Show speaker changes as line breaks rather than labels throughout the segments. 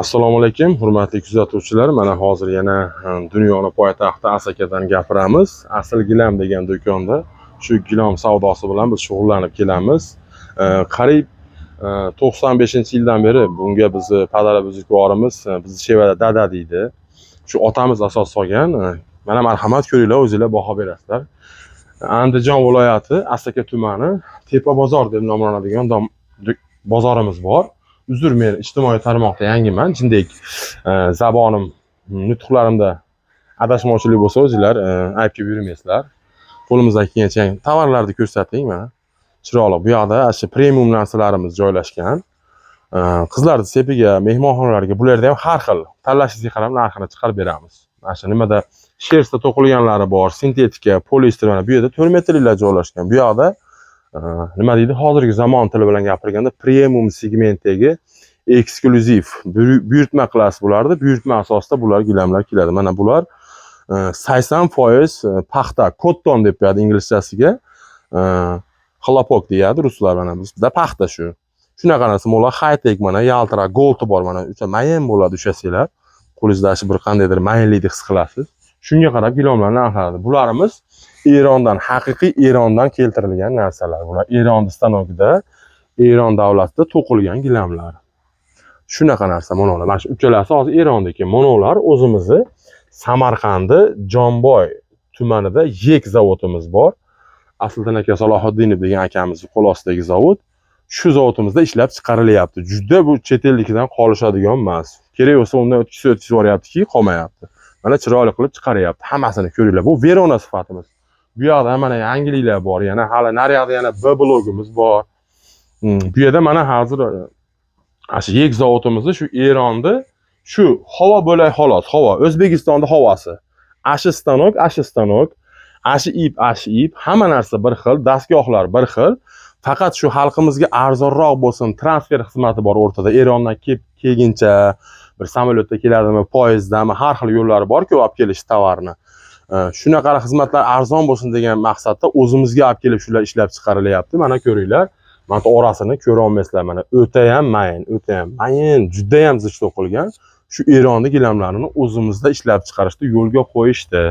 Assalomu alaykum, hurmatli kuzatuvchilar. Mana hozir yana dunyoni poytaxti Asakadan gapiramiz. Asl gilam degan do'konda shu gilom savdosi bilan biz shug'ullanib kelamiz. Qariyb 95-yildan beri bunga bizni padara buzrukvorimiz, bizni shevada dada deydi. Shu otamiz asos solgan. Mana marhamat, ko'ringlar, o'zinglar baho berasizlar. Andijon viloyati, Asaka tumani, Tepa bozor deb nomlanadigan bozorimiz bor. Uzr, men ijtimoiy tarmoqda yangiman, jindek zabonim, nutqlarimda adashmovchilik bo'lsa, o'zinglar aybga buyurmaysizlar. Qo'limizdan kelgancha tovarlarni ko'rsating. Mana, chiroyli, bu yoqda shu premium narsalarimiz joylashgan. Qizlarni sepiga, mehmonxonalarga, bularda ham har xil, tanlashingizga qarab narxini chiqarib beramiz. Mana shu nimada, шерсть da to'qilganlari bor, sintetika, poliester. Mana bu yerda 4 metrliklar joylashgan. Bu yoqda nima deydi, hozirgi zamon tili bilan gapirganda, premium segmentdagi eksklyuziv buyurtma qilasiz bularni, buyurtma asosida bular gilamlar keladi. Mana bular 80% paxta, cotton deb qo'yadi inglizchasiga, хлопок deyadi ruslar. Mana bizda paxta shu, shunaqa narsa. Bular high tech, mana yaltiroq голди bor, mana o'sha mayin bo'ladi, ushlasanglar qo'lingizda shu bir qandaydir mayinlikni his qilasiz. Shunga qarab gilomlar narxlari. Bularimiz Erondan, haqiqiy Erondan keltirilgan narsalar. Bular Eron stanokida, Eron davlatida to'qilgan gilamlar. Shunaqa narsa. Monolar, mana shu uchalasi hozir Eronniki. Monolar o'zimizni Samarqandni Jomboy tumanida yek zavodimiz bor, Asliddin aka Salohiddinov degan akamizni qo'l ostidagi zavod. Shu zavodimizda ishlab chiqarilyapti. Juda bu chet elnikidan qolishadigan emas, kerak bo'lsa undan o'tkazib o'tkazib yuboryaptiki, qolmayapti. Mana, chiroyli qilib chiqaryapti, hammasini ko'ringlar. Bu Verona sifatimiz. Bu yoqda mana yangiliklar bor, yana hali naryoqda yana B blogimiz bor. Bu yerda mana hozir ana shu yek zavodimizni, shu Eronni, shu havo bo'lak xolos, havo, O'zbekistonda havosi, ashi stanok, ashi stanok, ashi ip, ashi ip, hamma narsa bir xil, dastgohlar bir xil. Faqat shu xalqimizga arzonroq bo'lsin, transfer xizmati bor o'rtada. Erondan kelib kelguncha bir samolyotda keladimi, poyezddami, har xil yo'llari borku olib kelish tovarni. Shunaqa xizmatlar arzon bo'lsin degan maqsadda o'zimizga olib kelib shular ishlab chiqarilyapti. Mana, ko'ringlar, mana bu orasini ko'rolmaysizlar. Mana, o'tayam mayin, o'tayam mayin, judayam zich to'qilgan. Shu Eronni gilamlarini o'zimizda ishlab chiqarishni yo'lga qo'yishdi.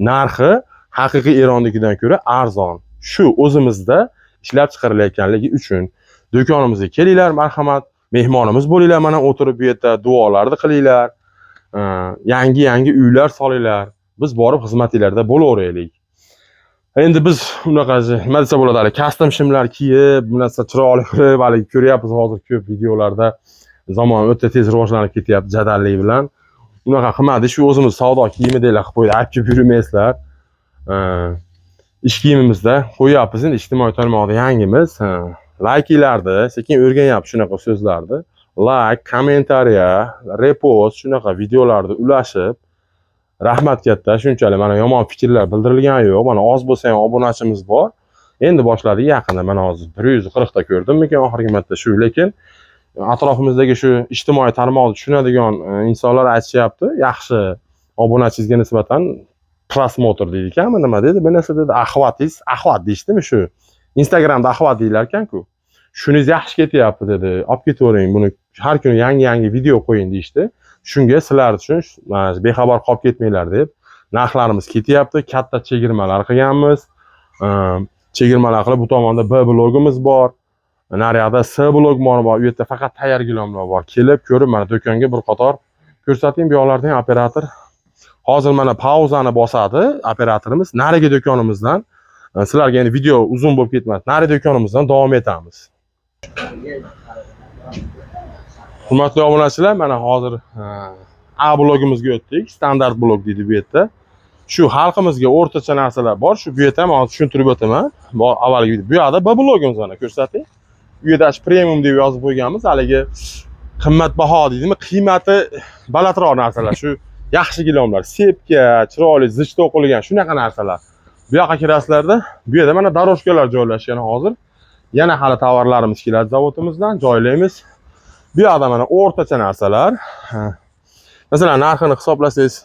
Narxi haqiqiy Eronnikidan ko'ra arzon, shu o'zimizda ishlab chiqarilayotganligi uchun. Do'konimizga kelinglar, marhamat, mehmonimiz bo'linglar. Mana, o'tirib bu yerda duolarni qilinglar, yangi yangi uylar solinglar, biz borib xizmatinglarda bo'laveraylik. Endi biz unaqa, nima desa bo'ladi, hali kostyum shimlar kiyib, bu narsa chiroyli qilib, haligi ko'ryapmiz hozir ko'p videolarda, zamon o'ta tez rivojlanib ketyapti jadallik bilan. Unaqa qilmadik, shu o'zimiz savdo kiyimidaglar qilib qo'ydik, olib kelib yurmaysizlar. Ish kiyimimizda qo'yyapmiz. Endi ijtimoiy tarmoqda yangimiz. Layklarni sekin o'rganyapmiz, shunaqa so'zlarni, layk, комментария, repost, shunaqa videolarni ulashib, rahmat katta. Shunchalik mana yomon fikrlar bildirilgani yo'q. Mana, oz bo'lsa ham obunachimiz bor, endi boshladik yaqinda. Mana, hozir 140 ta ko'rdimmikin oxirgi marta shu. Lekin atrofimizdagi shu ijtimoiy tarmoqni tushunadigan insonlar aytishyapti, yaxshi, obunachingizga nisbatan просмотр deydi ekanmi, nima deydi, bir narsa dedi, охват ingiz, охват deyishdimi, shu Instagramda охват deyilar ekanku, shuningiz yaxshi ketyapti dedi, olib ketavering buni, har kuni yangi yangi video qo'ying deyishdi. Shunga sizlar uchun mana bexabar qolib ketmanglar deb. Narxlarimiz ketyapti, katta chegirmalar qilganmiz. Chegirmalar qilib, bu tomonda B blogimiz bor, naryoqda C blok bor, u yerda faqat tayyor gilamlar bor. Kelib ko'rib, mana do'konga bir qator ko'rsating bu yoqlarda ham. Operator hozir mana pauzani bosadi operatorimiz. Narigi do'konimizdan sizlarga endi video uzun bo'lib ketmas, narigi do'konimizdan davom etamiz. Hurmatli obunachilar, mana hozir A blogimizga o'tdik, standart blok deydi. Bu yerda shu xalqimizga o'rtacha narsalar bor. Shu bu yerda ham hozir tushuntirib o'taman. Avvalgi bu yoqda B blogimiz, mana ko'rsating. U yerda shu premium deb yozib qo'yganmiz, haligi qimmatbaho deydimi, qiymati balandroq narsalar, shu yaxshi gilomlar, sepka, chiroyli zich to'qilgan shunaqa narsalar. Bu yoqqa kirasizlarda, bu yerda mana дорожка lar joylashgan. Hozir yana hali tovarlarimiz keladi zavodimizdan, joylaymiz. Bu yoqda mana o'rtacha narsalar. Ha. Masalan, narxini hisoblasangiz